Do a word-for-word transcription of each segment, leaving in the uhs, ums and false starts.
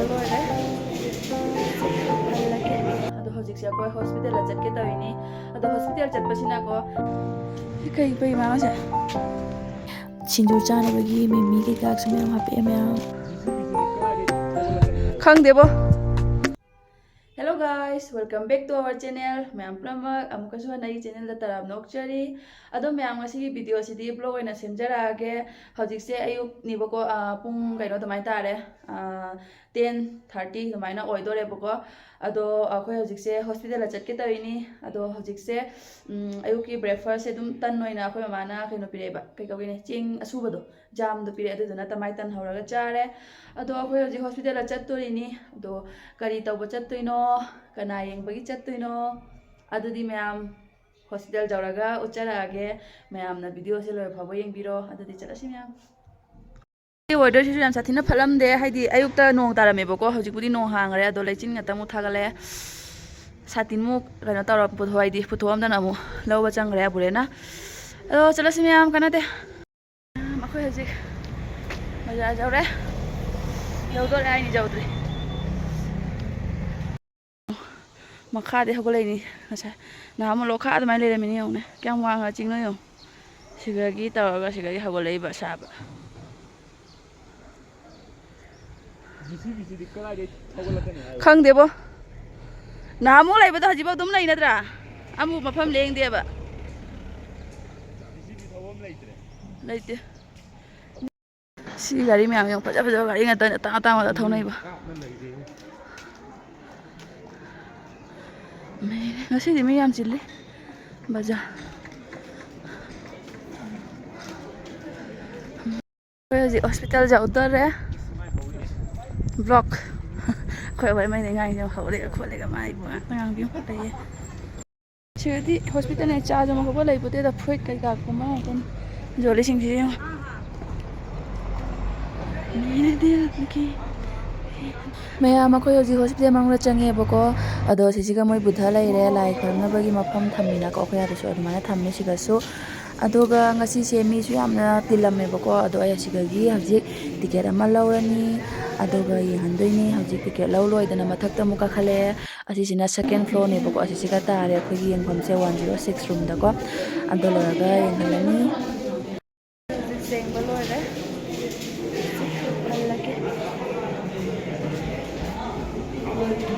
ꯂꯣꯏꯔꯦ꯫ ꯍꯜꯂꯒꯦ꯫ ꯑꯗꯣ ꯍꯧꯖꯤꯛꯁꯦ ꯑꯩꯈꯣꯏ ꯍꯣꯁꯄꯤꯇꯥꯜꯗ ꯆꯠꯀꯦ ꯇꯧꯔꯤꯅꯤ꯫ ꯑꯗꯣ ꯍꯣꯁꯄꯤꯇꯥꯜ ꯆꯠꯄꯁꯤꯅꯀꯣ, ꯁꯤ ꯀꯩ, ꯀꯩ ꯃꯥꯡꯁꯦ? ꯁꯤꯡꯖꯨ ꯆꯥꯅꯕꯒꯤ ꯃꯤꯃꯤ ꯀꯩꯀꯥꯁꯨ ꯃꯌꯥꯝ ꯍꯥꯞꯄꯛꯑꯦ ꯃꯌꯥꯝ꯫ ꯈꯪꯗꯦꯕꯣ꯫ Hello guys, welcome back to our channel. ꯃꯌꯥꯝ ꯄꯨꯝꯅꯃꯛ ꯑꯃꯨꯛꯀꯁꯨ ꯍꯟꯅ ꯑꯩꯒꯤ ꯆꯦꯅꯦꯜꯗ ꯇꯔꯥꯝꯅ ꯑꯣꯛꯆꯔꯤ꯫ ꯑꯗꯣ ꯃꯌꯥꯝ, ꯉꯁꯤꯒꯤ ꯚꯤꯗꯤꯑꯣꯁꯤꯗꯤ ꯕ꯭ꯂꯣꯒ ꯑꯣꯏꯅ ꯁꯦꯝꯖꯔꯛꯑꯒꯦ꯫ ꯍꯧꯖꯤꯛꯁꯦ ꯑꯌꯨꯛꯅꯤꯕꯀꯣ, ꯑꯥ, ꯄꯨꯡ ꯀꯩꯅꯣ ꯑꯗꯨꯃꯥꯏꯅ ꯇꯥꯔꯦ, ꯑꯥ, ten thirty ꯑꯗꯨꯃꯥꯏꯅ ꯑꯣꯏꯗꯣꯔꯦꯕꯀꯣ꯫ ꯑꯗꯣ ꯑꯩꯈꯣꯏ ꯍꯧꯖꯤꯛꯁꯦ ꯍꯣꯁꯄꯤꯇꯥꯜꯗ ꯆꯠꯀꯦ ꯇꯧꯔꯤꯅꯤ꯫ ꯑꯗꯣ ꯍꯧꯖꯤꯛꯁꯦ, ꯎꯝ, ꯑꯌꯨꯛꯀꯤ ꯕ꯭ꯔꯦꯛꯐꯥꯁꯁꯦ ꯑꯗꯨꯝ ꯇꯟ ꯑꯣꯏꯅ ꯑꯩꯈꯣꯏ ꯃꯃꯥꯅ ꯀꯩꯅꯣ ꯄꯤꯔꯛꯑꯦꯕ, ꯀꯩ ꯀꯧꯒꯦꯅꯦ, ꯆꯦꯡ ꯑꯁꯨꯕꯗꯣ, ꯖꯥꯝꯗꯣ ꯄꯤꯔꯛꯑꯦ꯫ ꯑꯗꯨꯗꯨꯅ ꯇꯃꯥꯏ ꯇꯟ ꯍꯧꯔꯒ ꯆꯥꯔꯦ꯫ ꯑꯗꯣ ꯑꯩꯈꯣꯏ ꯍꯧꯖꯤꯛ ꯍꯣꯁꯄꯤꯇꯥꯜꯗ ꯆꯠꯇꯣꯔꯤꯅꯤ꯫ ꯑꯗꯣ ꯀꯔꯤ ꯇꯧꯕ ꯆꯠꯇꯣꯏꯅꯣ, ꯀꯅꯥ ꯌꯦꯡꯕꯒꯤ ꯆꯠꯇꯣꯏꯅꯣ, ꯑꯗꯨꯗꯤ ꯃꯌꯥꯝ ꯍꯣꯁꯄꯤꯇꯥꯜ ꯌꯧꯔꯒ ꯎꯠꯆꯔꯛꯑꯒꯦ꯫ ꯃꯌꯥꯝꯅ ꯚꯤꯗꯤꯑꯣꯁꯦ ꯂꯣꯏꯕ ꯐꯥꯎꯕ ꯌꯦꯡꯕꯤꯔꯣ꯫ ꯑꯗꯨꯗꯤ ꯆꯠꯂꯁꯤ ꯃꯌꯥꯝ꯫ ꯋꯦꯗꯔꯁꯤꯁꯨ ꯌꯥꯝ ꯁꯥꯊꯤꯅ ꯐꯠꯂꯝꯗꯦ, ꯍꯥꯏꯗꯤ ꯑꯌꯨꯛꯇ ꯅꯣꯡ ꯇꯥꯔꯝꯃꯦꯕꯀꯣ, ꯍꯧꯖꯤꯛꯄꯨꯗꯤ ꯅꯣꯡ ꯍꯥꯡꯈ꯭ꯔꯦ꯫ ꯑꯗꯣ ꯂꯩꯆꯤꯟ ꯉꯥꯛꯇ ꯑꯃꯨꯛ ꯊꯥꯒꯠꯂꯛꯑꯦ꯫ ꯁꯥꯇꯤꯟꯃꯨꯛ ꯀꯩꯅꯣ ꯇꯧꯔ ꯄꯨꯊꯣꯛ-, ꯍꯥꯏꯗꯤ ꯄꯨꯊꯣꯛꯑꯝꯗꯅ ꯑꯃꯨꯛ ꯂꯧꯕ ꯆꯪꯈ꯭ꯔꯦ ꯑꯕꯨꯔꯦꯅ꯫ ꯑꯗꯣ ꯆꯠꯂꯁꯤ ꯃꯌꯥꯝ, ꯀꯥꯟꯅꯗꯦ꯫ ꯃꯈꯣꯏ ꯍꯧꯖꯤꯛ ꯕꯖꯥꯔ ꯌꯧꯔꯦ꯫ ꯌꯧꯗꯣꯔꯦ ꯍꯥꯏꯅꯤ, ꯌꯧꯗ꯭ꯔꯤ꯫ ꯃꯈꯥꯗꯩ ꯍꯧꯒꯠꯂꯛꯏꯅꯤ ꯉꯁꯥꯏ꯫ ꯅꯍꯥꯟꯃꯨꯛ ꯂꯣꯛꯈꯥ ꯑꯗꯨꯃꯥꯏꯅ ꯂꯩꯔꯝꯃꯤꯅꯤ ꯌꯦꯡꯉꯨꯅꯦ꯫ ꯀꯌꯥꯝ ꯋꯥꯡꯉ ꯆꯤꯡꯅꯣ ꯌꯦꯡꯉꯨ꯫ ꯁꯤꯗꯒꯤ ꯇꯧꯔꯒ ꯁꯤꯗꯒꯤ ꯍꯧꯒꯠꯂꯛꯏꯕ ꯑꯁꯥꯕ꯫ ꯖꯤꯁꯤꯕꯤꯁꯤꯗꯤ ꯀꯗꯥꯏꯗꯩ ꯊꯧꯒꯠꯂꯛꯀꯅꯤ ꯍꯥꯏ? ꯈꯪꯗꯦꯕꯣ꯫ ꯅꯍꯥꯟꯃꯨꯛ ꯂꯩꯕꯗꯣ ꯍꯧꯖꯤꯛꯐꯥꯎ ꯑꯗꯨꯝ ꯂꯩ ꯅꯠꯇ꯭ꯔꯥ? ꯑꯃꯨꯛ ꯃꯐꯝ ꯂꯦꯡꯗꯦꯕ꯫ ꯖꯤꯁꯤꯕꯤ ꯊꯧꯕ ꯑꯃ ꯂꯩꯇ꯭ꯔꯦ꯫ ꯂꯩꯇꯦ꯫ ꯁꯤ ꯒꯥꯔꯤ ꯃꯌꯥꯝ ꯌꯦꯡꯉꯨ, ꯐꯖ ꯐꯖꯕ ꯒꯥꯔꯤ ꯉꯥꯛꯇꯅꯦ, ꯑꯇꯥꯡ ꯑꯇꯥꯡꯕꯗ ꯊꯧꯅꯩꯕ꯫ ꯂꯥꯞꯅ ꯂꯩꯔꯦ꯫ ꯉꯁꯤꯗꯤ ꯃꯤ ꯌꯥꯝ ꯆꯤꯜꯂꯤ ꯕꯖꯥꯔ꯫ ꯑꯩꯈꯣꯏ ꯍꯧꯖꯤꯛ ꯍꯣꯁꯄꯤꯇꯥꯜ ꯌꯧꯗꯣꯔꯦ꯫ ꯕ꯭ꯂꯣꯛ꯫ ꯑꯩꯈꯣꯏ ꯑꯕꯣꯏ ꯃꯩꯅ ꯉꯥꯡꯉꯤꯁꯦ ꯍꯧꯔꯦꯒ ꯈꯣꯠꯂꯦꯒ ꯃꯥ ꯏꯕꯨꯡꯉꯣ ꯉꯥꯛꯇ ꯉꯥꯡꯕꯤꯌꯨ ꯂꯩꯌꯦ꯫ ꯁꯤꯗꯗꯤ ꯍꯣꯁꯄꯤꯇꯥꯜꯅꯦ, ꯆꯥꯁꯨ ꯑꯃ ꯍꯧꯕ ꯂꯩꯕꯗꯨꯗ ꯐ꯭ꯔꯨꯏꯠ ꯀꯩꯀꯥ ꯀꯨꯝꯕ ꯉꯥꯛꯇꯅꯤ꯫ ꯌꯣꯜꯂꯤꯁꯤꯡꯁꯤ ꯌꯦꯡꯉꯣ꯫ ꯃꯌꯥꯝ, ꯑꯩꯈꯣꯏ ꯍꯧꯖꯤꯛ ꯍꯣꯁꯄꯤꯇꯥꯜ ꯃꯅꯨꯡꯗ ꯆꯪꯉꯦꯕꯀꯣ꯫ ꯑꯗꯣ ꯁꯤꯁꯤꯒ ꯃꯣꯏ ꯕꯨꯙ ꯂꯩꯔꯦ, ꯂꯥꯏ ꯈꯣꯏꯔꯝꯅꯕꯒꯤ ꯃꯐꯝ ꯊꯝꯃꯤꯅꯀꯣ, ꯑꯩꯈꯣꯏ ꯑꯗꯨꯁꯨ ꯑꯗꯨꯃꯥꯏꯅ ꯊꯝꯃꯦ ꯁꯤꯒꯁꯨ꯫ ꯑꯗꯨꯒ ꯉꯁꯤꯁꯦ ꯃꯤꯁꯨ ꯌꯥꯝꯅ ꯇꯤꯜꯂꯝꯃꯦꯕꯀꯣ꯫ ꯑꯗꯣ ꯑꯩ ꯑꯁꯤꯗꯒꯤ ꯍꯧꯖꯤꯛ ꯇꯤꯀꯦꯠ ꯑꯃ ꯂꯧꯔꯅꯤ, ꯑꯗꯨꯒ ꯌꯦꯡꯍꯟꯗꯣꯏꯅꯤ꯫ ꯍꯧꯖꯤꯛ ꯇꯤꯀꯦꯠ ꯂꯧ ꯂꯣꯏꯗꯅ ꯃꯊꯛꯇ ꯑꯃꯨꯛ ꯀꯥꯈꯠꯂꯛꯑꯦ꯫ ꯑꯁꯤꯁꯤꯅ second floorꯅꯦꯕꯀꯣ꯫ ꯑꯁꯤꯁꯤꯒ ꯇꯥꯔꯦ ꯑꯩꯈꯣꯏꯒꯤ ꯌꯦꯡꯐꯝꯁꯦ one zero six roomꯗꯀꯣ꯫ ꯑꯗꯨ ꯂꯣꯏꯔꯒ ꯌꯦꯡꯍꯜꯂꯅꯤ꯫ ꯍꯧꯖꯤꯛ ꯆꯦꯡꯕ ꯂꯣꯏꯔꯦ꯫ ꯍꯜꯂꯒꯦ꯫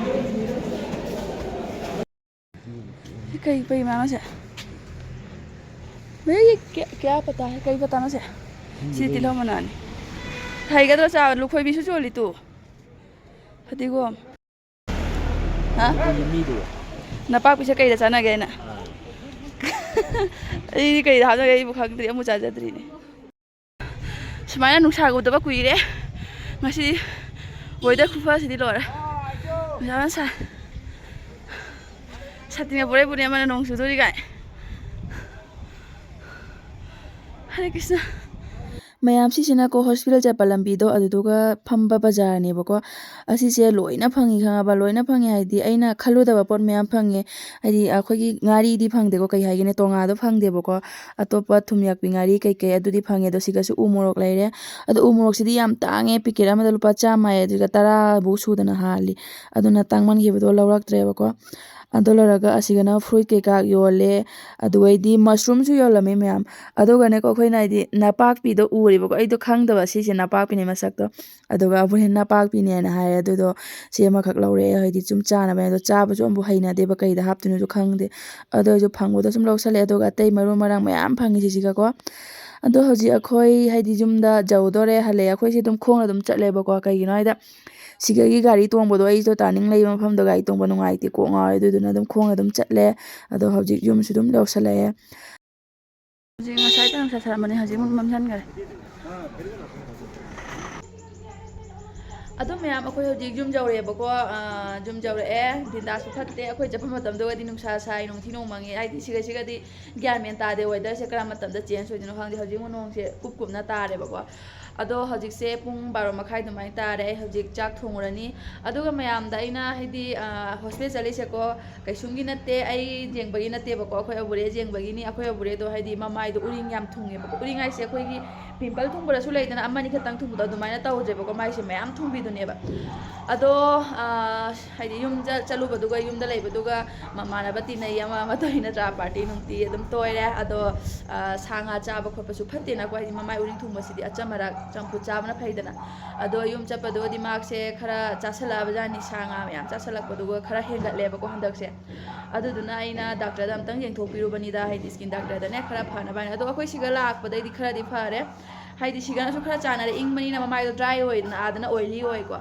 ꯀꯩ ꯄꯩ ꯃꯥ ꯃꯁꯦ? ꯃꯌꯦꯛ ꯀꯌꯥ, ꯀꯌꯥ ꯄꯇꯥ ꯍꯦ? ꯀꯩ ꯄꯇꯥ ꯃꯁꯦ? ꯁꯤ ꯇꯤꯜꯍꯧ ꯃꯅꯥꯅꯤ꯫ ꯍꯩꯒꯗ꯭ꯔꯣ ꯆꯥꯕ? ꯂꯨꯈꯣꯏꯕꯤꯁꯨ ꯆꯣꯜꯂꯤ ꯇꯨ꯫ ꯐꯗꯤꯒꯣꯝ꯫ ꯍꯥ? ꯃꯤꯗꯨ꯫ ꯅꯄꯥꯛꯄꯤꯁꯦ ꯀꯩꯗ ꯆꯥꯟꯅꯒꯦ ꯍꯥꯏꯅ? ꯑꯥ꯫ ꯑꯩꯗꯤ ꯀꯩꯗ ꯍꯥꯞꯅꯒꯦ ꯑꯩꯕꯨ ꯈꯪꯗ꯭ꯔꯤ, ꯑꯃꯨꯛ ꯆꯥꯖꯗ꯭ꯔꯤꯅꯦ꯫ ꯁꯨꯃꯥꯏꯅ ꯅꯨꯡꯁꯥꯒ ꯎꯗꯕ ꯀꯨꯏꯔꯦ꯫ ꯉꯁꯤ weather ꯈꯨꯐꯁꯤꯗꯤ ꯂꯣꯏꯔꯦ꯫ ꯅꯨꯡꯁꯥ ꯌꯥꯝ ꯁꯥꯏ꯫ ꯁꯥꯇꯤꯟꯒ ꯄꯨꯔꯦ ꯄꯨꯔꯦ ꯑꯃꯅ ꯅꯣꯡ ꯆꯨꯗꯣꯔꯤ ꯀꯥꯏ꯫ ꯍꯔꯦ ꯀ꯭ꯔꯤꯁꯅ꯫ ꯃꯌꯥꯝ ꯁꯤꯁꯤꯅꯀꯣ hospital ꯆꯠꯄ ꯂꯝꯕꯤꯗꯣ ꯑꯗꯨꯗꯨꯒ ꯐꯝꯕ ꯕꯖꯥꯔꯅꯦꯕꯀꯣ꯫ ꯑꯁꯤꯁꯦ ꯂꯣꯏꯅ ꯐꯪꯉꯤ ꯈꯪꯉꯕ? ꯂꯣꯏꯅ ꯐꯪꯉꯤ ꯍꯥꯏꯗꯤ ꯑꯩꯅ ꯈꯜꯂꯨꯗꯕ ꯄꯣꯠ ꯃꯌꯥꯝ ꯐꯪꯉꯦ꯫ ꯍꯥꯏꯗꯤ ꯑꯩꯈꯣꯏꯒꯤ ꯉꯥꯔꯤꯗꯤ ꯐꯪꯗꯦꯀꯣ, ꯀꯩ ꯍꯥꯏꯒꯅꯤ, ꯇꯣꯉꯥꯗꯣ ꯐꯪꯗꯦꯕꯀꯣ꯫ ꯑꯇꯣꯞꯄ ꯊꯨꯝ ꯌꯥꯛꯄꯤ ꯉꯥꯔꯤ ꯀꯩꯀꯩ ꯑꯗꯨꯗꯤ ꯐꯪꯉꯦ꯫ ꯑꯗꯣ ꯁꯤꯒꯁꯨ ꯎ ꯃꯣꯔꯣꯛ ꯂꯩꯔꯦ꯫ ꯑꯗꯣ ꯎ ꯃꯣꯔꯣꯛꯁꯤꯗꯤ ꯌꯥꯝ ꯇꯥꯡꯉꯦ, packet ꯑꯃꯗ ꯂꯨꯄꯥ ꯆꯥꯝꯃ ꯍꯥꯏ, ꯑꯗꯨꯒ ꯇꯔꯥꯕꯨ ꯁꯨꯗꯅ ꯍꯥꯜꯂꯤ꯫ ꯑꯗꯨꯅ ꯇꯥꯡꯃꯟꯈꯤꯕꯗꯣ ꯂꯧꯔꯛꯇ꯭ꯔꯦꯕꯀꯣ꯫ ꯑꯗꯨ ꯂꯣꯏꯔꯒ ꯑꯁꯤꯒꯅ fruit ꯀꯩꯀꯥ ꯌꯣꯜꯂꯦ꯫ ꯑꯗꯨꯒꯩꯗꯤ mushroomꯁꯨ ꯌꯣꯜꯂꯝꯃꯦ ꯃꯌꯥꯝ꯫ ꯑꯗꯨꯒꯅꯦꯀꯣ, ꯑꯩꯈꯣꯏꯅ ꯍꯥꯏꯗꯤ ꯅꯄꯥꯛꯄꯤꯗꯣ ꯎꯔꯦꯕꯀꯣ, ꯑꯩꯗꯣ ꯈꯪꯗꯕ ꯁꯤꯁꯦ ꯅꯄꯥꯛꯄꯤꯅꯦ ꯃꯁꯛꯇꯣ꯫ ꯑꯗꯨꯒ ꯑꯕꯨ ꯍꯦꯟ ꯅꯄꯥꯛꯄꯤꯅꯦꯅ ꯍꯥꯏꯔꯦ꯫ ꯑꯗꯨꯗꯣ ꯁꯤ ꯑꯃꯈꯛ ꯂꯧꯔꯛꯑꯦ, ꯍꯥꯏꯗꯤ ꯁꯨꯝ ꯆꯥꯅꯕ꯫ ꯑꯗꯣ ꯆꯥꯕꯁꯨ ꯑꯃꯨꯛ ꯍꯩꯅꯗꯦꯕ, ꯀꯩꯗ ꯍꯥꯞꯇꯣꯏꯅꯣꯁꯨ ꯈꯪꯗꯦ꯫ ꯑꯗꯣ ꯑꯩꯁꯨ ꯐꯪꯕꯗꯣ ꯁꯨꯝ ꯂꯧꯁꯜꯂꯦ꯫ ꯑꯗꯨꯒ ꯑꯇꯩ ꯃꯔꯨ ꯃꯔꯥꯡ ꯃꯌꯥꯝ ꯐꯪꯉꯤ ꯁꯤꯁꯤꯒꯀꯣ꯫ ꯑꯗꯣ ꯍꯧꯖꯤꯛ ꯑꯩꯈꯣꯏ ꯍꯥꯏꯗꯤ ꯌꯨꯝꯗ ꯌꯧꯗꯣꯔꯦ, ꯍꯜꯂꯛꯑꯦ꯫ ꯑꯩꯈꯣꯏꯁꯦ ꯑꯗꯨꯝ ꯈꯣꯡꯅ ꯑꯗꯨꯝ ꯆꯠꯂꯦꯕꯀꯣ꯫ ꯀꯩꯒꯤꯅꯣ ꯍꯥꯏꯗ ꯁꯤꯗꯒꯤ ꯒꯥꯔꯤ ꯇꯣꯡꯕꯗꯣ ꯑꯩꯁꯨ turning ꯂꯩꯕ ꯃꯐꯝꯗꯣ ꯒꯥꯔꯤ ꯇꯣꯡꯕ ꯅꯨꯡꯉꯥꯏꯇꯦ, ꯀꯣꯛ ꯉꯥꯎꯋꯦ꯫ ꯑꯗꯨꯗꯨꯅ ꯑꯗꯨꯝ ꯈꯣꯡꯅ ꯑꯗꯨꯝ ꯆꯠꯂꯦ꯫ ꯑꯗꯣ ꯍꯧꯖꯤꯛ ꯌꯨꯝꯁꯨ ꯑꯗꯨꯝ ꯌꯧꯁꯜꯂꯛꯑꯦ꯫ ꯍꯧꯖꯤꯛ ꯉꯁꯥꯏ ꯅꯨꯡꯁꯥ ꯁꯥꯔꯝꯕꯅꯦ, ꯍꯧꯖꯤꯛ ꯑꯃꯨꯛ ꯃꯝꯁꯤꯟꯈꯔꯦ꯫ ꯑꯗꯨ ꯃꯌꯥꯝ, ꯑꯩꯈꯣꯏ ꯍꯧꯖꯤꯛ ꯌꯨꯝ ꯌꯧꯔꯛꯑꯦꯕꯀꯣ꯫ ꯑꯥ, ꯌꯨꯝ ꯌꯧꯔꯛꯑꯦ꯫ ꯕꯤꯟꯗꯥꯁꯁꯨ ꯐꯠꯇꯦ꯫ ꯑꯩꯈꯣꯏ ꯆꯠꯄ ꯃꯇꯝꯗꯨꯒꯗꯤ ꯅꯨꯡꯁꯥ ꯁꯥꯏ, ꯅꯨꯡꯊꯤ ꯅꯣꯡ ꯃꯪꯉꯤ꯫ ꯍꯥꯏꯗꯤ ꯁꯤꯒ ꯁꯤꯒꯗꯤ ꯒ꯭ꯌꯥꯟ ꯃꯦꯟ ꯇꯥꯗꯦ, weatherꯁꯦ ꯀꯔꯝꯕ ꯃꯇꯝꯗ change ꯑꯣꯏꯗꯣꯏꯅꯣ ꯈꯪꯗꯦ꯫ ꯍꯧꯖꯤꯛ ꯑꯃꯨꯛ ꯅꯣꯡꯁꯦ ꯀꯨꯞ ꯀꯨꯞꯅ ꯇꯥꯔꯦꯕꯀꯣ꯫ ꯑꯗꯣ ꯍꯧꯖꯤꯛꯁꯦ ꯄꯨꯡ ꯕꯥꯔꯣ ꯃꯈꯥꯏ ꯑꯗꯨꯃꯥꯏꯅ ꯇꯥꯔꯦ꯫ ꯑꯩ ꯍꯧꯖꯤꯛ ꯆꯥꯛ ꯊꯣꯡꯉꯨꯔꯅꯤ꯫ ꯑꯗꯨꯒ ꯃꯌꯥꯝꯗ ꯑꯩꯅ ꯍꯥꯏꯗꯤ, ꯑ, ꯍꯣꯁꯄꯤꯇꯥꯜ ꯆꯠꯂꯤꯁꯦꯀꯣ, ꯀꯩꯁꯨꯝꯒꯤ ꯅꯠꯇꯦ, ꯑꯩ ꯌꯦꯡꯕꯒꯤ ꯅꯠꯇꯦꯕꯀꯣ, ꯑꯩꯈꯣꯏ ꯑꯕꯨꯔꯦ ꯌꯦꯡꯕꯒꯤꯅꯤ꯫ ꯑꯩꯈꯣꯏ ꯑꯕꯨꯔꯦꯗꯣ ꯍꯥꯏꯗꯤ ꯃꯃꯥꯏꯗꯣ ꯎꯔꯤꯡ ꯌꯥꯝ ꯊꯨꯡꯉꯦꯕꯀꯣ꯫ ꯎꯔꯤꯡ ꯍꯥꯏꯁꯦ ꯑꯩꯈꯣꯏꯒꯤ ꯄꯤꯝꯄꯜ ꯊꯨꯡꯕꯗꯁꯨ ꯂꯩꯗꯅ, ꯑꯃꯅꯤ ꯈꯛꯇꯪ ꯊꯨꯡꯕꯗꯣ ꯑꯗꯨꯃꯥꯏꯅ ꯇꯧꯗ꯭ꯔꯦꯕꯀꯣ, ꯃꯥꯏꯁꯦ ꯃꯌꯥꯝ ꯊꯨꯡꯕꯤꯗꯨꯅꯦꯕ꯫ ꯑꯗꯣ, ꯑ, ꯍꯥꯏꯗꯤ ꯌꯨꯝꯗ ꯆꯠꯂꯨꯕꯗꯨꯒ ꯌꯨꯝꯗ ꯂꯩꯕꯗꯨꯒ ꯃꯃꯥꯟꯅꯕ ꯇꯤꯟꯅꯩ ꯑꯃ ꯑꯃ ꯇꯧꯏ ꯅꯠꯇ꯭ꯔꯥ, ꯄꯥꯔꯇꯤ ꯅꯨꯡꯇꯤ ꯑꯗꯨꯝ ꯇꯣꯏꯔꯦ꯫ ꯑꯗꯣ, ꯑ, ꯁꯥ ꯉꯥ ꯆꯥꯕ ꯈꯣꯠꯄꯁꯨ ꯐꯠꯇꯦꯅꯀꯣ, ꯍꯥꯏꯗꯤ ꯃꯃꯥꯏ ꯎꯔꯤꯡ ꯊꯨꯡꯕꯁꯤꯗꯤ ꯑꯆꯝ ꯑꯔꯥꯛ ꯆꯝꯐꯨꯠ ꯆꯥꯕꯅ ꯐꯩꯗꯅ꯫ ꯑꯗꯣ ꯌꯨꯝ ꯆꯠꯄꯗꯨꯒꯗꯤ ꯃꯥꯛꯁꯦ ꯈꯔ ꯆꯥꯁꯜꯂꯛꯑꯕꯖꯥꯠꯅꯤ, ꯁꯥ ꯉꯥ ꯃꯌꯥꯝ ꯆꯥꯁꯜꯂꯛꯄꯗꯨꯒ ꯈꯔ ꯍꯦꯟꯒꯠꯂꯦꯕꯀꯣ ꯍꯟꯗꯛꯁꯦ꯫ ꯑꯗꯨꯗꯨꯅ ꯑꯩꯅ ꯗꯥꯛꯇꯔꯗ ꯑꯝꯇꯪ ꯌꯦꯡꯊꯣꯛꯄꯤꯔꯨꯕꯅꯤꯗ, ꯍꯥꯏꯗꯤ ꯁ꯭ꯀꯤꯟ ꯗꯥꯛꯇꯔꯗꯅꯦ, ꯈꯔ ꯐꯅꯕ ꯍꯥꯏꯅ꯫ ꯑꯗꯣ ꯑꯩꯈꯣꯏ ꯁꯤꯒ ꯂꯥꯛꯄꯗꯩꯗꯤ ꯈꯔꯗꯤ ꯐꯔꯦ, ꯍꯥꯏꯗꯤ ꯁꯤꯒꯅꯁꯨ ꯈꯔ ꯆꯥꯟꯅꯔꯦ, ꯏꯪꯕꯅꯤꯅ ꯃꯃꯥꯏꯗꯣ ꯗ꯭ꯔꯥꯏ ꯑꯣꯏꯗꯅ, ꯑꯥꯗꯅ ꯑꯣꯏꯂꯤ ꯑꯣꯏꯀꯣ꯫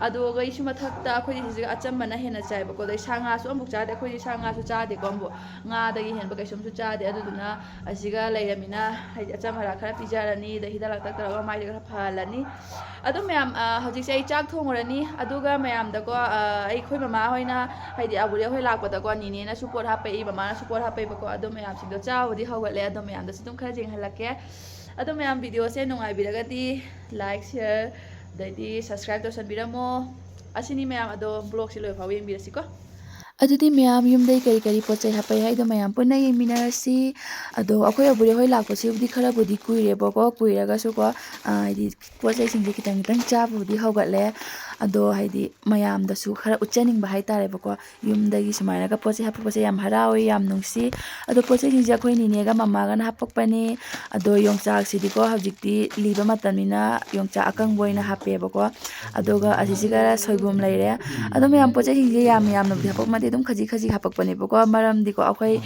ꯑꯗꯨꯒ ꯑꯩꯁꯨ ꯃꯊꯛꯇ ꯑꯩꯈꯣꯏꯗꯤ ꯁꯤꯁꯤꯒ ꯑꯆꯝꯕꯅ ꯍꯦꯟꯅ ꯆꯥꯏꯕꯀꯣ, ꯑꯗꯩ ꯁꯥ ꯉꯥꯁꯨ ꯑꯃꯨꯛ ꯆꯥꯗꯦ, ꯑꯩꯈꯣꯏꯗꯤ ꯁꯥ ꯉꯥꯁꯨ ꯆꯥꯗꯦꯀꯣ ꯑꯃꯨꯛ, ꯉꯥꯗꯒꯤ ꯍꯦꯟꯕ ꯀꯩꯁꯨꯝꯁꯨ ꯆꯥꯗꯦ꯫ ꯑꯗꯨꯗꯨꯅ ꯑꯁꯤꯒ ꯂꯩꯔꯃꯤꯅ ꯍꯥꯏꯗꯤ ꯑꯆꯝ ꯑꯔꯥꯛ ꯈꯔ ꯄꯤꯖꯔꯅꯤ, ꯑꯗꯩ ꯍꯤꯗꯥꯛ ꯂꯥꯡꯊꯛ ꯇꯧꯔꯒ ꯃꯥꯏꯁꯦ ꯈꯔ ꯐꯍꯜꯂꯅꯤ꯫ ꯑꯗꯣ ꯃꯌꯥꯝ, ꯑ, ꯍꯧꯖꯤꯛꯁꯦ ꯑꯩ ꯆꯥꯛ ꯊꯣꯡꯉꯨꯔꯅꯤ꯫ ꯑꯗꯨꯒ ꯃꯌꯥꯝꯗꯀꯣ, ꯑ, ꯑꯩꯈꯣꯏ ꯃꯃꯥ ꯍꯣꯏꯅ ꯍꯥꯏꯗꯤ ꯑꯕꯨꯔꯦ ꯍꯣꯏ ꯂꯥꯛꯄꯗꯀꯣ, ꯅꯤꯅꯦꯅꯁꯨ ꯄꯣꯠ ꯍꯥꯞꯄꯛꯏ, ꯃꯃꯥꯅꯁꯨ ꯄꯣꯠ ꯍꯥꯞꯄꯛꯏꯕꯀꯣ꯫ ꯑꯗꯣ ꯃꯌꯥꯝꯁꯤꯡꯗꯣ ꯆꯥꯕꯨꯗꯤ ꯍꯧꯒꯠꯂꯦ꯫ ꯑꯗꯣ ꯃꯌꯥꯝꯗꯁꯨ ꯑꯗꯨꯝ ꯈꯔ ꯌꯦꯡꯍꯜꯂꯛꯀꯦ꯫ ꯑꯗꯣ ꯃꯌꯥꯝ ꯚꯤꯗꯤꯑꯣꯁꯦ ꯅꯨꯡꯉꯥꯏꯕꯤꯔꯒꯗꯤ like, share, ꯑꯗꯩꯗꯤ subscribe ꯇꯧꯁꯟꯕꯤꯔꯝꯃꯣ꯫ ꯑꯁꯤꯅꯤ ꯃꯌꯥꯝ꯫ ꯑꯗꯣ ꯕ꯭ꯂꯣꯒꯁꯦ ꯂꯣꯏꯐꯥꯎ ꯌꯦꯡꯕꯤꯔꯁꯤꯀꯣ꯫ ꯑꯗꯨꯗꯤ ꯃꯌꯥꯝ ꯌꯨꯝꯗꯩ ꯀꯔꯤ ꯀꯔꯤ ꯄꯣꯠ ꯆꯩ ꯍꯥꯞꯄꯛꯏ ꯍꯥꯏꯗꯣ ꯃꯌꯥꯝ ꯄꯨꯟꯅ ꯌꯦꯡꯃꯤꯟꯅꯔꯁꯤ꯫ ꯑꯗꯣ ꯑꯩꯈꯣꯏ ꯑꯕꯨꯔꯦ ꯍꯣꯏ ꯂꯥꯛꯄꯁꯤꯕꯨꯗꯤ ꯈꯔꯕꯨꯗꯤ ꯀꯨꯏꯔꯦꯕꯀꯣ, ꯀꯨꯏꯔꯒꯁꯨꯀꯣ, ꯑ, ꯍꯥꯏꯗꯤ ꯄꯣꯠ ꯆꯩꯁꯤꯡꯁꯦ ꯈꯤꯇꯪ ꯈꯤꯇꯪ ꯆꯥꯕꯕꯨꯗꯤ ꯍꯧꯒꯠꯂꯦ꯫ ꯑꯗꯣ ꯍꯥꯏꯗꯤ ꯃꯌꯥꯝꯗꯁꯨ ꯈꯔ ꯎꯠꯆꯅꯤꯡꯕ ꯍꯥꯏꯇꯥꯔꯦꯕꯀꯣ꯫ ꯌꯨꯝꯗꯒꯤ ꯁꯨꯃꯥꯏꯅꯒ ꯄꯣꯠ ꯆꯩ ꯍꯥꯞꯄꯛꯄꯁꯦ ꯌꯥꯝ ꯍꯔꯥꯎꯋꯦ, ꯌꯥꯝ ꯅꯨꯡꯁꯤ꯫ ꯑꯗꯣ ꯄꯣꯠ ꯆꯩꯁꯤꯡꯁꯦ ꯑꯩꯈꯣꯏ ꯅꯤꯅꯦꯒ ꯃꯃꯥꯒꯅ ꯍꯥꯞꯄꯛꯄꯅꯦ꯫ ꯑꯗꯣ ꯌꯣꯡꯆꯥꯛꯁꯤꯗꯤꯀꯣ ꯍꯧꯖꯤꯛꯇꯤ ꯂꯤꯕ ꯃꯇꯝꯅꯤꯅ ꯌꯣꯡꯆꯥꯛ ꯑꯀꯪꯕ ꯑꯣꯏꯅ ꯍꯥꯞꯄꯦꯕꯀꯣ꯫ ꯑꯗꯨꯒ ꯑꯁꯤꯁꯤꯒ ꯁꯣꯏꯕꯨꯝ ꯂꯩꯔꯦ꯫ ꯑꯗꯣ ꯃꯌꯥꯝ ꯄꯣꯠ ꯆꯩꯁꯤꯡꯁꯦ ꯌꯥꯝ ꯌꯥꯝꯅꯕꯨꯗꯤ ꯍꯥꯞꯄꯛꯄ ꯅꯠꯇꯦ, ꯑꯗꯨꯝ ꯈꯖꯤꯛ ꯈꯖꯤꯛ ꯍꯥꯞꯄꯛꯄꯅꯦꯕꯀꯣ꯫ ꯃꯔꯝꯗꯤꯀꯣ ꯑꯩꯈꯣꯏ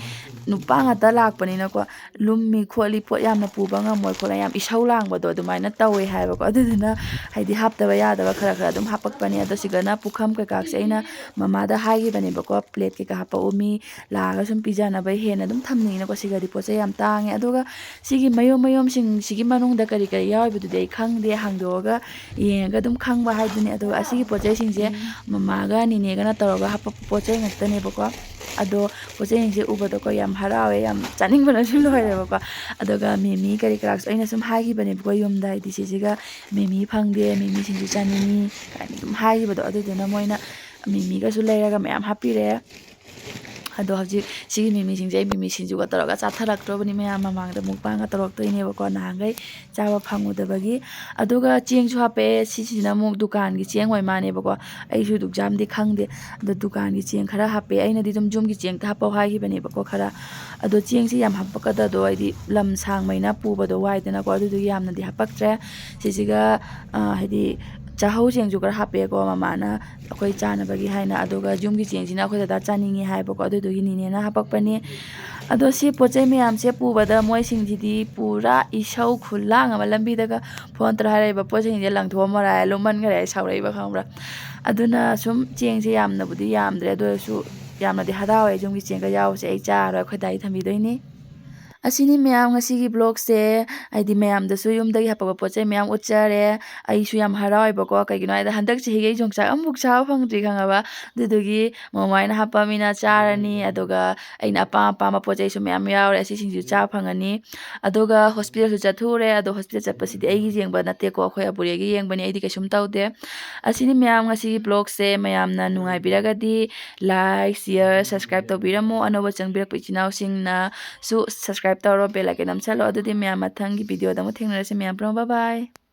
ꯅꯨꯄꯥ ꯉꯥꯛꯇ ꯂꯥꯛꯄꯅꯤꯅꯀꯣ, ꯂꯨꯝꯃꯤ ꯈꯣꯠꯂꯤ, ꯄꯣꯠ ꯌꯥꯝꯅ ꯄꯨꯕ ꯉꯝꯃꯣꯏ ꯈꯣꯠꯂꯣꯏ, ꯌꯥꯝ ꯏꯁꯧ ꯂꯥꯡꯕꯗꯣ ꯑꯗꯨꯃꯥꯏꯅ ꯇꯧꯋꯦ ꯍꯥꯏꯕꯀꯣ꯫ ꯑꯗꯨꯗꯨꯅ ꯍꯥꯏꯗꯤ ꯍꯥꯞꯇꯕ ꯌꯥꯗꯕ ꯈꯔ ꯈꯔ ꯑꯗꯨꯝ ꯍꯥꯞꯄꯛꯄꯅꯦ꯫ ꯑꯗꯣ ꯁꯤꯒꯅ ꯄꯨꯈꯝ ꯀꯩꯀꯥꯁꯦ ꯑꯩꯅ ꯃꯃꯥꯗ ꯍꯥꯏꯈꯤꯕꯅꯦꯕꯀꯣ, ꯄ꯭ꯂꯦꯠ ꯀꯩꯀꯥ ꯍꯥꯞꯄꯛꯎ, ꯃꯤ ꯂꯥꯛꯑꯒ ꯁꯨꯝ ꯄꯤꯖꯅꯕ ꯍꯦꯟꯅ ꯑꯗꯨꯝ ꯊꯝꯅꯤꯡꯉꯤꯅꯀꯣ꯫ ꯁꯤꯒꯗꯤ ꯄꯣꯠ ꯆꯩ ꯌꯥꯝ ꯇꯥꯡꯉꯦ꯫ ꯑꯗꯨꯒ ꯁꯤꯒꯤ ꯃꯌꯨꯝ ꯃꯌꯨꯝꯁꯤꯡꯁꯤꯒꯤ ꯃꯅꯨꯡꯗ ꯀꯔꯤ ꯀꯔꯤ ꯌꯥꯎꯔꯤꯕꯗꯨꯗꯤ ꯑꯩ ꯈꯪꯗꯦ, ꯍꯥꯡꯗꯣꯛꯑꯒ ꯌꯦꯡꯉꯒ ꯑꯗꯨꯝ ꯈꯪꯕ ꯍꯥꯏꯗꯨꯅꯤ꯫ ꯑꯗꯨꯒ ꯑꯁꯤꯒꯤ ꯄꯣꯠ ꯆꯩꯁꯤꯡꯁꯦ ꯃꯃꯥꯒ ꯅꯤꯅꯦꯒꯅ ꯇꯧꯔꯒ ꯍꯥꯞꯄꯛꯄ ꯄꯣꯠ ꯆꯩ ꯉꯥꯛꯇꯅꯦꯕꯀꯣ꯫ ꯑꯗꯣ ꯄꯣꯠ ꯆꯩꯁꯤꯡꯁꯦ ꯎꯕꯗꯀꯣ ꯌꯥꯝ ꯍꯔꯥꯎꯋꯦ, ꯌꯥꯝ ꯆꯥꯅꯤꯡꯕꯅꯁꯨ ꯂꯣꯏꯔꯦꯕꯀꯣ꯫ ꯑꯗꯨꯒ ꯃꯤꯃꯤ ꯀꯔꯤ ꯀꯔꯥꯁꯨ ꯑꯩꯅ ꯁꯨꯝ ꯍꯥꯏꯈꯤꯕꯅꯦꯕꯀꯣ ꯌꯨꯝꯗ, ꯍꯥꯏꯗꯤ ꯁꯤꯁꯤꯒ ꯃꯤꯃꯤ ꯐꯪꯗꯦ, ꯃꯤꯃꯤ ꯁꯤꯡꯖꯨ ꯆꯥꯅꯤꯡꯉꯤ ꯀꯥꯏꯅ ꯑꯗꯨꯝ ꯍꯥꯏꯈꯤꯕꯗꯣ, ꯑꯗꯨꯗꯨꯅ ꯃꯣꯏꯅ ꯃꯤꯃꯤꯒꯁꯨ ꯂꯩꯔꯒ ꯃꯌꯥꯝ ꯍꯥꯞꯄꯤꯔꯛꯑꯦ꯫ ꯑꯗꯣ ꯍꯧꯖꯤꯛ ꯁꯤꯒꯤ ꯃꯤꯃꯤꯁꯤꯡꯁꯦ ꯑꯩ ꯃꯤꯃꯤ ꯁꯤꯡꯖꯨꯒ ꯇꯧꯔꯒ ꯆꯥꯊꯔꯛꯇ꯭ꯔꯕꯅꯤ, ꯃꯌꯥꯝ ꯃꯃꯥꯡꯗ ꯃꯨꯛꯕꯥꯡꯒ ꯇꯧꯔꯛꯇꯣꯏꯅꯦꯕꯀꯣ, ꯅꯍꯥꯟꯈꯩ ꯆꯥꯕ ꯐꯪꯉꯨꯗꯕꯒꯤ꯫ ꯑꯗꯨꯒ ꯆꯦꯡꯁꯨ ꯍꯥꯞꯄꯛꯑꯦ꯫ ꯁꯤꯁꯤꯅ ꯑꯃꯨꯛ ꯗꯨꯀꯥꯟꯒꯤ ꯆꯦꯡ ꯑꯣꯏ ꯃꯥꯜꯂꯦꯕꯀꯣ, ꯑꯩꯁꯨ ꯑꯗꯨꯛ ꯌꯥꯝꯗꯤ ꯈꯪꯗꯦ꯫ ꯑꯗꯣ ꯗꯨꯀꯥꯟꯒꯤ ꯆꯦꯡ ꯈꯔ ꯍꯥꯞꯄꯦ, ꯑꯩꯅꯗꯤ ꯑꯗꯨꯝ ꯌꯨꯝꯒꯤ ꯆꯦꯡꯗ ꯍꯥꯞꯄꯛꯑꯣ ꯍꯥꯏꯈꯤꯕꯅꯦꯕꯀꯣ ꯈꯔ꯫ ꯑꯗꯣ ꯆꯦꯡꯁꯤ ꯌꯥꯝ ꯍꯥꯞꯄꯛꯀꯗꯗꯣ ꯑꯩꯗꯤ ꯂꯝ ꯁꯥꯡꯕꯅꯤꯅ ꯄꯨꯕꯗꯣ ꯋꯥꯏꯗꯅꯀꯣ, ꯑꯗꯨꯗꯨꯒꯤ ꯌꯥꯝꯅꯗꯤ ꯍꯥꯞꯄꯛꯇ꯭ꯔꯦ꯫ ꯁꯤꯁꯤꯒ, ꯑ, ꯍꯥꯏꯗꯤ ꯆꯥꯍꯧ ꯆꯦꯡꯁꯨ ꯈꯔ ꯍꯥꯞꯄꯦꯀꯣ ꯃꯃꯥꯅ ꯑꯩꯈꯣꯏ ꯆꯥꯅꯕꯒꯤ ꯍꯥꯏꯅ, ꯑꯗꯨꯒ ꯌꯨꯝꯒꯤ ꯆꯦꯡꯁꯤꯅ ꯑꯩꯈꯣꯏ ꯗꯗꯥ ꯆꯥꯅꯤꯡꯉꯤ ꯍꯥꯏꯕꯀꯣ, ꯑꯗꯨꯗꯨꯒꯤ ꯅꯤꯅꯦꯅ ꯍꯥꯞꯄꯛꯄꯅꯤ꯫ ꯑꯗꯣ ꯁꯤ ꯄꯣꯠ ꯆꯩ ꯃꯌꯥꯝꯁꯦ ꯄꯨꯕꯗ ꯃꯣꯏꯁꯤꯡꯁꯤꯗꯤ ꯄꯨꯔꯥ ꯏꯁꯧ ꯈꯨꯂꯥꯡ ꯑꯃ, ꯂꯝꯕꯤꯗꯒ ꯐꯣꯟ ꯇꯧꯔ ꯍꯥꯏꯔꯛꯏꯕ, "ꯄꯣꯠ ꯆꯩꯁꯤꯡꯁꯦ ꯂꯪꯊꯣꯛꯑꯝꯃꯣꯔꯥ ꯍꯥꯏ, ꯂꯨꯝꯃꯟꯈꯔꯦ" ꯍꯥꯏ ꯁꯥꯎꯔꯛꯏꯕ, ꯈꯪꯕ꯭ꯔꯥ? ꯑꯗꯨꯅ ꯁꯨꯝ ꯆꯦꯡꯁꯦ ꯌꯥꯝꯅꯕꯨꯗꯤ ꯌꯥꯝꯗ꯭ꯔꯦ, ꯑꯗꯨ ꯑꯣꯏꯔꯁꯨ ꯌꯥꯝꯅꯗꯤ ꯍꯔꯥꯎꯋꯦ꯫ ꯌꯨꯝꯒꯤ ꯆꯦꯡꯒ ꯌꯥꯎꯕꯁꯦ ꯑꯩ ꯆꯥꯔꯔꯣꯏ, ꯑꯩꯈꯣꯏ ꯗꯥꯒꯤ ꯊꯝꯕꯤꯗꯣꯏꯅꯤ꯫ ꯑꯁꯤꯅꯤ ꯃꯌꯥꯝ ꯉꯁꯤꯒꯤ vlogꯁꯦ, ꯍꯥꯏꯗꯤ ꯃꯌꯥꯝꯗꯁꯨ ꯌꯨꯝꯗꯒꯤ ꯍꯥꯄꯛꯄ ꯄꯣꯠ ꯆꯩ ꯃꯌꯥꯝ ꯎꯠꯆꯔꯦ꯫ ꯑꯩꯁꯨ ꯌꯥꯝ ꯍꯔꯥꯎꯋꯦꯕꯀꯣ, ꯀꯩꯒꯤꯅꯣ ꯍꯥꯏꯗꯤ ꯍꯟꯗꯛ ꯆꯍꯤꯒꯤ ꯑꯩ ꯌꯣꯡꯆꯥꯛ ꯑꯃꯐꯥꯎ ꯆꯥꯕ ꯐꯪꯗ꯭ꯔꯤ, ꯈꯪꯉꯕ? ꯑꯗꯨꯗꯨꯒꯤ ꯃꯃꯥꯏꯅ ꯍꯥꯞꯄꯃꯤꯅ ꯆꯥꯔꯅꯤ, ꯑꯗꯨꯒ ꯑꯩꯅ ꯑꯄꯥꯝ ꯑꯄꯥꯝꯕ ꯄꯣꯠ ꯆꯩꯁꯨ ꯃꯌꯥꯝ ꯌꯥꯎꯔꯦ, ꯑꯁꯤꯁꯤꯡꯁꯨ ꯆꯥꯕ ꯐꯪꯉꯅꯤ꯫ ꯑꯗꯨꯒ hospitalꯁꯨ ꯆꯠꯊꯣꯛꯎꯔꯦ, ꯑꯗꯣ hospital ꯆꯠꯄꯁꯤꯗꯤ ꯑꯩꯒꯤ ꯌꯦꯡꯕ ꯅꯠꯇꯦꯀꯣ, ꯑꯩꯈꯣꯏ ꯑꯕꯨꯔꯦꯒꯤ ꯌꯦꯡꯕꯅꯤ, ꯑꯩꯗꯤ ꯀꯩꯁꯨꯝ ꯇꯧꯗꯦ꯫ ꯑꯁꯤꯅꯤ ꯃꯌꯥꯝ ꯉꯁꯤꯒꯤ vlogꯁꯦ, ꯃꯌꯥꯝꯅ ꯅꯨꯡꯉꯥꯏꯕꯤꯔꯒꯗꯤ like, share, subscribe ꯇꯧꯕꯤꯔꯝꯃꯣ꯫ ꯑꯅꯧꯕ ꯆꯪꯕꯤꯔꯛꯄ ꯏꯆꯤꯟ ꯏꯅꯥꯎꯁꯤꯡꯅꯁꯨ subscribe ꯇꯧꯔꯣ, bell icon ꯅꯝꯁꯜꯂꯣ꯫ ꯑꯗꯨꯗꯤ ꯃꯌꯥꯝ ꯃꯊꯪꯒꯤ videoꯗ ꯑꯃꯨꯛ ꯊꯦꯡꯅꯔꯁꯤ ꯃꯌꯥꯝ ꯄꯨꯝꯅꯃꯛ꯫ Bye bye꯫